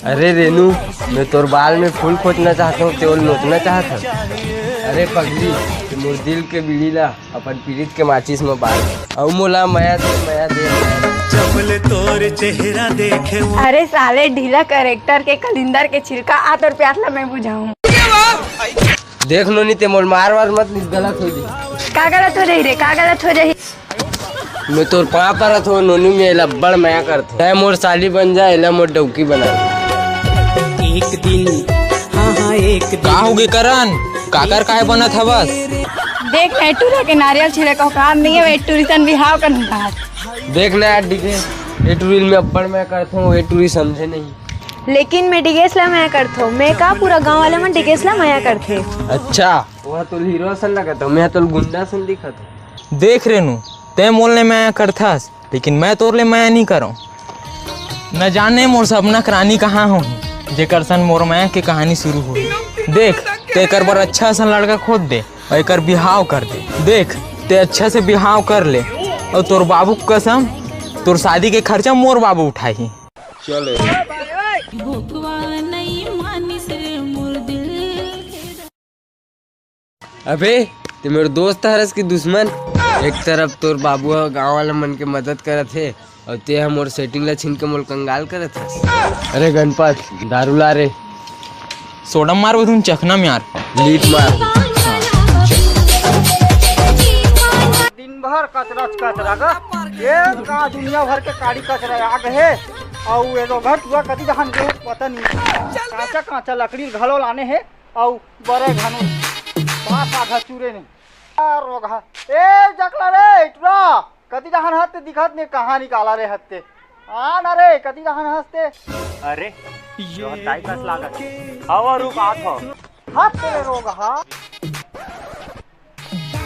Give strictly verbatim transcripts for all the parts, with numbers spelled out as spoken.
अरे रेनू, मैं तोर बाल में फूल खोजना चाहत हूँ, तेल नोचना चाहत हूँ। अरे पगली, ते मोर दिल के बीड़ी ला अपन पीड़ित के माचिस में बार, अउ मोला मया दे, मया दे। अरे साले ढीला कैरेक्टर के कलिंदर के छिलका, आ तोर प्यास ला मैं बुझाऊं। देख नोनी, ते मोर मार वार मत, निस गलत हो जी। का गलत हो जाही रे, का गलत हो जाही? मैं तोर पाँव परत हो नोनी, मैं एला बड़ मया करथो। तै मोर साली बन जा, एला मोर डौकी बना। एक दिन, हाँ हाँ एक दिन। का होगे करन? काकर काहे बनत हवस? देख ना, टूरा के नारियल छिले का औकात नहीं है, टूरी सन बिहाव कर निकाल। देख ना यार डीके, ए टूरी में अब्बड़ मया करथो, ए टूरी समझे नहीं। लेकिन मैं डिगेश ला मया करथो, मैं का पूरा गांव वाले मन डिगेश ला मया करथे। अच्छा, वह तो हीरो सन लगत हो, मैं तो गुंडा सन दिखत हो। देख रेनू, तै मोर ले मया करथस, लेकिन मैं तोर ले मया नहीं करों। न जाने मोर सपना के रानी कहाँ होही, जेकर सन मोर मया के कहानी शुरू होही। देख, ते एकर बर अच्छा सन लड़का खोज दे अउ एकर बिहाव कर दे। देख, ते अच्छा से बिहाव कर ले अउ तोर बाबू के कसम, तोर शादी के खर्चा मोर बाबू उठाही। चले। भोकवा नहीं मानिस रे मोर दिल के। अबे, ते मोर दोस्त हरस कि दुश्मन? एक तरफ तोर बाबू ह गांव वाला मन के मदद करत हे, अउ ते ह मोर सेटिंग ला छीन के मोल कंगाल करत हस। अरे गणपत, दारू ला रे। सोडम मार वो तुम चखना में यार। लीट मार। दिन भर कचरच कचरा का। ये का दुनिया भर के काड़ी कचरा आ गए। अउ ये तो घर टूरा कति जहान गए पता नहीं। कांचा कांचा लकड़ी घलो लाने हे। अउ बरे घनु बास आधा चूरे ने। आ रोगहा। ए जकला रे टूरा, कति जहान हत्ते दिखत ने, कहाँ निकाला रे हत्ते? आ ना रे, कति जहान हस्ते? अरे, यो ताई कस लागत। हवा रुक आत हो। हत्ते रे रोगहा।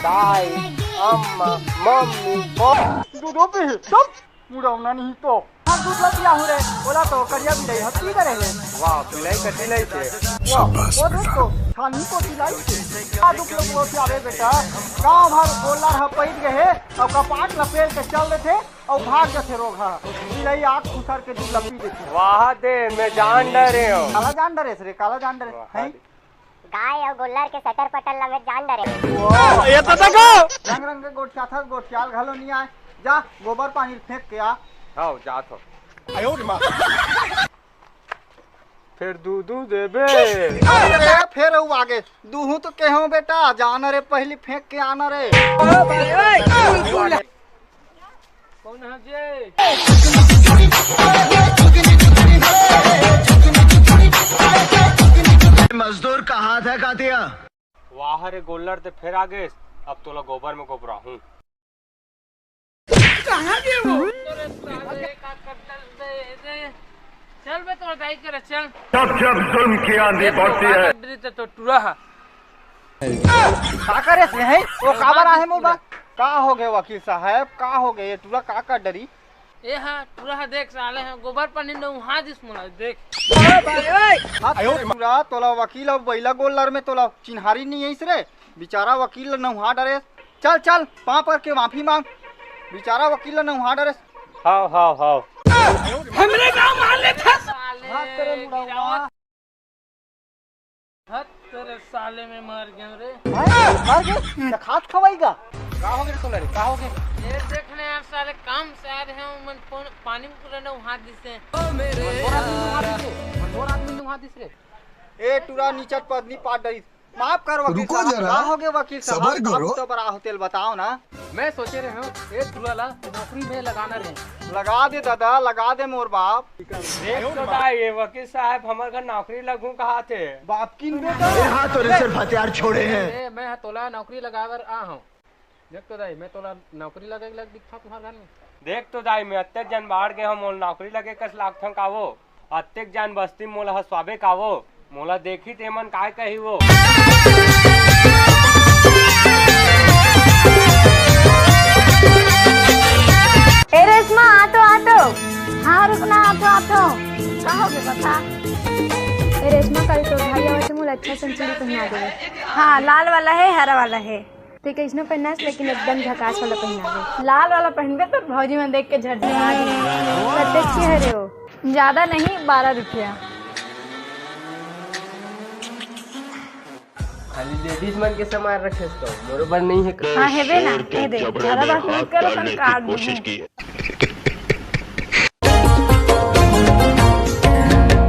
दाई, अम्मा, मम्मी, बो-, दूधो पी, चुप। मुड़ौना नहीं तो। हाँ, दूध ला पिया हूँ रे। बोला तो करिया बिलाई ह, पी करे रे। वाह, बिलाई कति लाई थे। वाह, वो दूध तो छानी को पिलाई थे। आ दुख लोग वो क्या रे बेटा? गांव भर गोल्लर ह पैद गए हे, अउ कपाट ला पेल के चल देथे, अउ भाग जथे रोगहा। बिलाई आँख खुसर के दूध ला पी देथे। वाह दे, मैं जान डरे हूँ। काला जान डरेस रे, काला जान डरे। वाह हैं? दे। गाय अउ गोल्लर के सटर पटर ला मैं जान डरे। ये तो देखो। रंग रंग के गोठियाथस, गोठियाल घलो नी आय। जा, गोबर पानी फेंक के आ। हाव, जात हो। फेर दूधू देबे। अरे, फेर अउ आगे। दूहू तो केहो बेटा, जाना रे, पहली फेंक के आना रे। कौन है जे? मजदूर का हाथ है कातिया। वाह रे गोल्लर, ते फेर आ गेस। अब तोला गोबर में गोबराहूं। कहाँ गए वो? चल बे, तोर दाई करा, चल। जब जब जुल्म की आंधी बढ़ती है। तो टूरा हा। का करे से है? वो काबर आहे मोर बात? का हो गए वकील साहब? का हो गए? ये टूरा का कर डरी? ए हा, टूरा हा देख साले हा, गोबर पानी नउहा दिस मोला, देख। हाथ करे टूरा, तोला वकील अउ बैला गोल्लर में तोला चिन्हारी नहीं आइस रे। बेचारा वकील ल नउहा डरे। चल, चल, पाँव पर के माफी मांग। बेचारा वकील ल नउहा डरे। हाव, हाव, हाव। हमरे गांव मार लेथस। हाथ करे मुड़ौना। हत तेरे साले में मर गए रे। हैं? मर गए? तो खात खवाई का? का हो गए तोला रे? का हो गए? ये देखने यार साले काम से आ रहे हैं, मन फोन पानी में पूरा नउहा दिसे। मनोर आदमी नउहा दिस रे। ए टूरा नीचट पदनी पाट डरिस। माफ कर वकील रुको साहब, जरा, का हो गए वकील साहब? सबर करो। आप तो बड़ा होतेल बताओ ना। मैं सोचे रहे हूँ, ए टूरा ला नौकरी में लगाना रहे। लगा दे दादा, लगा दे मोर बाप। देख तो दाई, ये वकील साहब हमर घर नौकरी लगू कहा थे। बाप किन बेटा। यहाँ तो रे सिर्फ हथियार छोड़े हैं। ए, मैं तोला नौकरी लगावर आ हूँ। देख तो दाई, मैं तोला नौकरी लगे लग दिखा तुम्हार घर में। देख तो दाई, मैं अत्ते जन बाढ़ गए हूँ, मोल नौकरी लगे कस लागथों का वो। अतेक जान बस्ती मोला हंसवाबे का वो, मोला देखी ते मन काय कही वो। ए रेशमा, आ तो, आ तो। हाँ, रुक ना, आ तो, आ तो। का हो गया बता? ए रेशमा, कल तो भाई आवा से मोला अच्छा सन चूड़ी पहना दे। हाँ, लाल वाला है, हरा वाला है। ते कइसनो पहनास, लेकिन एकदम झकास वाला पहना दे। लाल वाला पहनबे तो भौजी मन देख के झट झका दे। कतेक के हरे हो? ज्यादा नहीं, बारह रुपया। खाली लेडीज मन के सामान रखेस तो मोरो बर नहीं है का? हाँ, हेबे ना, ए दे, ज्यादा बात मत करो, तन काट दूँ।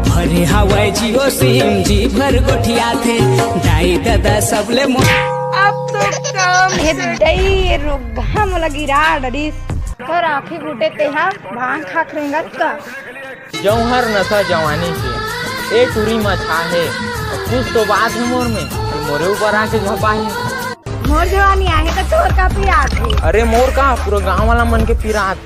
भरे हवय जियो सिम जी भर गोठियाथे। दाई ददा सबले मो- अब तो काम हे दई, ये रोगहा मोला गिरा डरिस। कर आँखी फूटे तेहा भांग खाक रेंगत का। जौहर नशा जवानी के ए टूरी म छा हे। कुछ तो बात है मोर में, मोरे ऊपर आके झपा है। मोर जवानी आहे त तोर का पियात हे। अरे मोर का, पूरा गांव वाला मन के पिरात।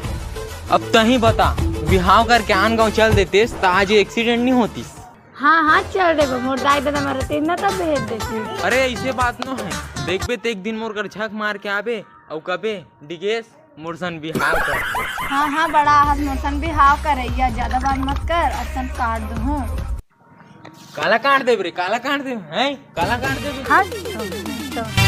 अब तही बता, बिहाव करके आन गांव चल देतेस त आज एक्सीडेंट नहीं होतीस। हाँ हाँ, चल देबो, मोर दाई ददा मरते ना तब भेज देती। अरे ऐसे बात नो है, देखबे त एक दिन मोर कर झक मार के आबे अउ कबे, डिगेश मोर सन बिहाव कर। हाँ हाँ, बड़ा हस मोर सन बिहाव करैया, ज्यादा बात मत कर, असन काट दूँ। काला काट देब रे, काला काट देब, हैं? काला काट देब। हाँ, तो, तो।